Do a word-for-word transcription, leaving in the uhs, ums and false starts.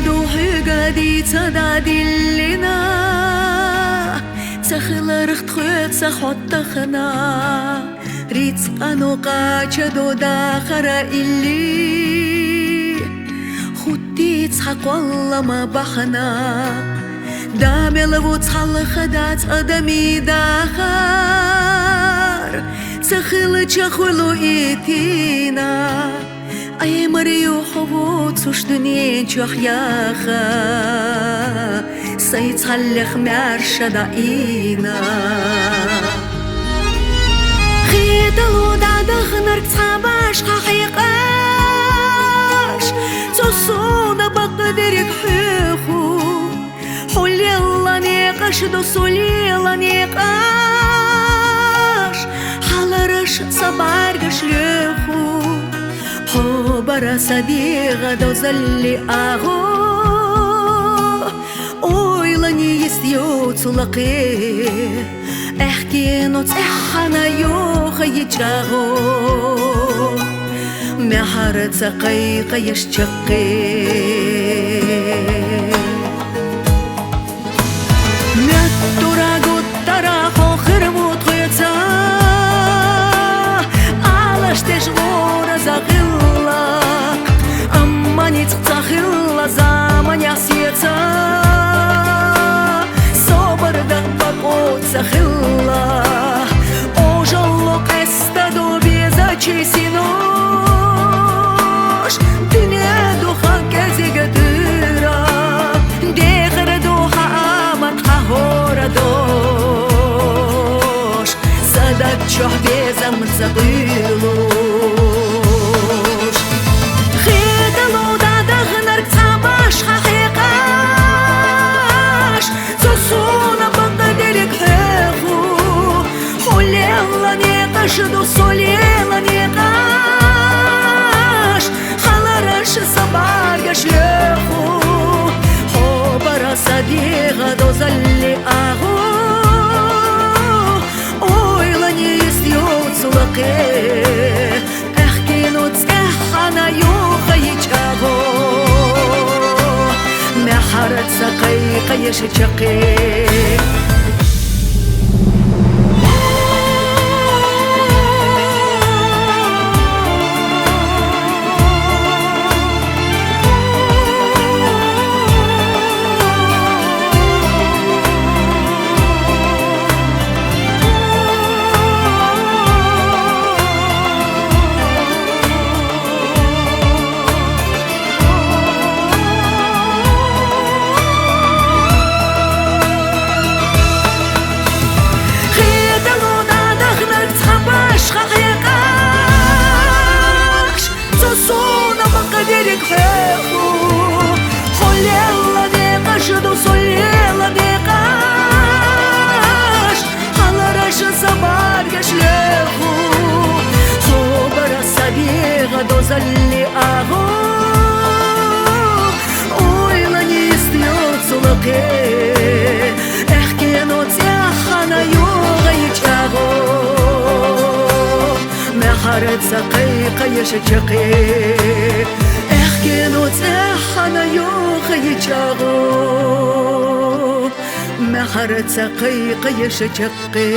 Духьуга дийца дадиллина, ца хиларх тхоьца хьоттахана, рицкъано къача до дахара илли, хӀуттий цхьа кхоллама бахьана. Да мел ву цхьалха дац адамий дахар, ца хилча хуьлу итина. Ӏемар юхь вуцуш дуьнен чохь яха, сайн цхьаллех маьрша даийна. Хетало дӀадаханарг цхьа башха хьекъаш, цо суна бакъдерг хьоьху. Хьо лелла некъаш ду, со лела некъаш, хьалараш ца бӀаргаш лоьху. Хьо бара сан дегӀан дозалли агӀо, ойлане йист йоцу лакхе. Аьхкено цӀеххьана йохайи чӀагӀо, маьхьарца кхайкхаеш чаккхе. Моьттура гуттара хьо хир ву тхоьца, Ӏалаш деш гӀора за хилла, амма ницкъ ца хилла заманехь соьца. Собар дан бакъо ца хилла, ожалло къестадо безачий синош. Дуьне ду хьан кӀезига туьйра, дехар ду хьан амат, хьан хӀора дош. Сан даг чохь безам ца къуьйлуш. Хетало дӀадаханарг цхьа башха хьекъаш, цо суна бакъдерг хьоьху. Хьо лелла некъаш ду, со лела некъаш, хьалараш сан бӀаргаш лоьху. Хьо бара сан дегӀан дозалли агӀо, ойлане йист йоцу лакхе. Аьхкено цӀеххьана йохайи чӀагӀо, маьхьарца кхайкхаеш чаккхе. Хетало дӀадаханарг цхьа башха хьекъаш, цо суна бакъдерг хьоьху. Хьо лелла некъаш ду, со лела некъаш, хьалараш сан бӀаргаш лоьху. Хьо бара сан дегӀан дозалли агӀо, ойлане йист йоцу лакхе. Аьхкено цӀеххьана йохайи чӀагӀо, маьхьарца кхайкхаеш чаккхе. Аьхкено цӀеххьана йохайи чӀагӀо, маьхьарца кхайкхаеш чаккхе.